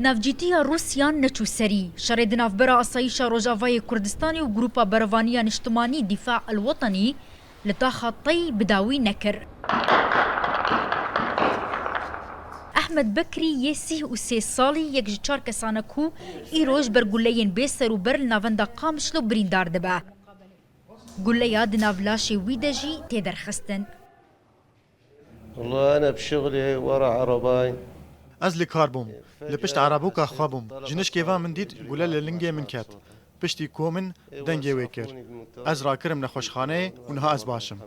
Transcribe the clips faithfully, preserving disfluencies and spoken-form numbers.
Navcîtiya Rûsya neçû serî. Şerê di navbera Asayîşa Rojavayê Kurdistanê û Grûpa Berevaniya Niştimanî Dîfa El Wetenî li taxa Tey bi dawî nekir. Ehmed Bekrî yê sîh û sê salî, yek ji çar kesan e ku îro ji ber guleyên bê serûber li navenda Qamişlo birîndar dibe. Guleya di nav laşê wî de jî tê derxistin. والله أنا بشغلي ورا عرباي. Ez li kar bûm. Li pişt erebûka xwe bûm. Ji nişkê ve min dît gule li lingê min ket. Piştî ku min dengê wê kir, ez rakirim nexweşxaneyê û niha ez baş im.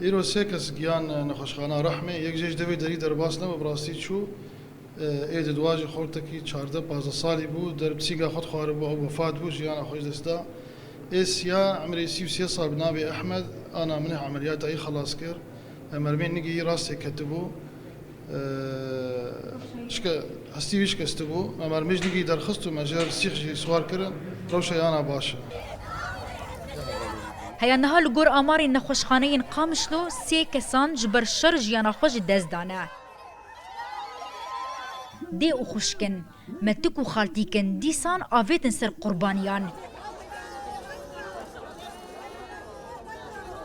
Îro sê kes giyan nexweşxana Rehmê, yek jê ji devê derî derbas nebû, bi rastî çû. Ê di dua jî xortekî çardeh pazdeh salî bû, derbçîka xwe dixwaribû, ew wefat bû, jiyana xwe ji dest da. Ê siya, emrê sî û sê sal bi navê Ehmed, ana min ê emeliyata wî xelas kir. Mermên nigî wî rastê ketibû. Ee, şike, hestî wî şikestibû. Me mermê ji nigî derxist û me ji hev sîx jî siwar kirin. Rewşa yana baş e. Heya niha li gor amarên nexweşxaneyên Qamişlo sê kesan ji ber şer jiyana xwe ji dest dane. Dê û xwişk in, me tik û xaltîk in, dîsan avêtin ser qurbaniyan.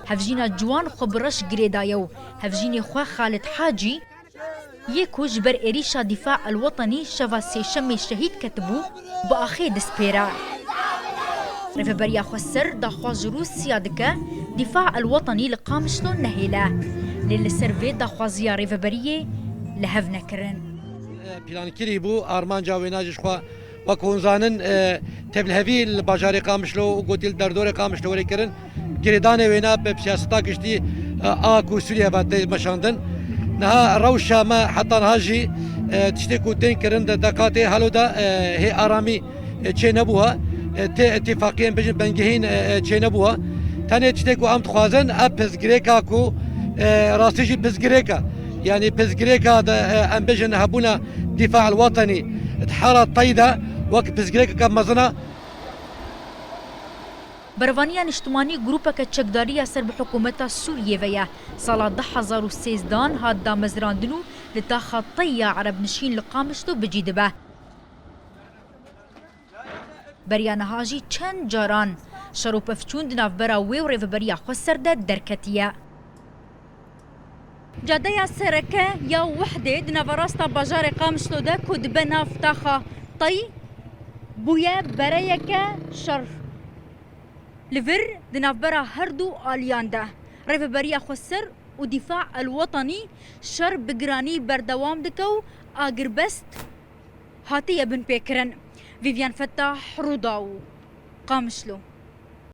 Hevjîna ciwan xwe bi reş girê daye û hevjînê xwe Xalid Hacî, yê ku ji ber êrîşa Dîfa El Wetenî şeva sêşemê şehîd ketibû, bi axê dispêre. Rêveberiya Xweser daxwaz ji Rûsya dike Dîfa El Wetenî li Qamişlo nehêle. Lê li ser vê daxwaziya rêveberiyê li hev nekirin. Plankirî bû, armanca wêna jî ji xwe wek hûn zanin, e, tevlihevî li bajarê Qamişlo û gotî li derdorê Qamişlo were kirin. Girêdanê wêna bi siyaseta giştî, e, a ku Sûriye ve tê meşandin. Niha rewşa me heta niha jî, e, tiştê ku tên kirin di deqatê helo de, e, hê aramî, e, çê nebûwa. E, tê îtîfaqiyên bijin bengehîn, e, e, çê nebûwa. Tenê tiştê ku em dixwazin, ev pirsgirêka ku, e, rastî jî pirsgirêka. Yanî pirsgirêka de, e, em bijin hebûna Dîfa El Wetenî di hera Tey de wek pirsgirêkeke mezin e. Berevaniya Niştimanî grûpeke çekdariya ser bi hikûmeta Sûriyê ve ye. Sala du hezar û sêzdehan hat damezrandin û li taxa Tey ya erebnişîn li Qamişlo bi cî dibe. Beriya niha jî çend caran şer û pevçûn di navbera wê û rêveberiya Xweser de derketiye. Cadeya sereke ya Wehdê di naverasta bajarê Qamişlo de ku dibe nav taxa Tey bûye bereyeke şer. Li vir di navbera her du aliyan de Rêveberiya Xweser û Dîfa El Wetenî şer bi giranî berdewam dike û agirbest hatiye binpêkirin. Vîvyen Fetah, Rûdaw, Qamişlo.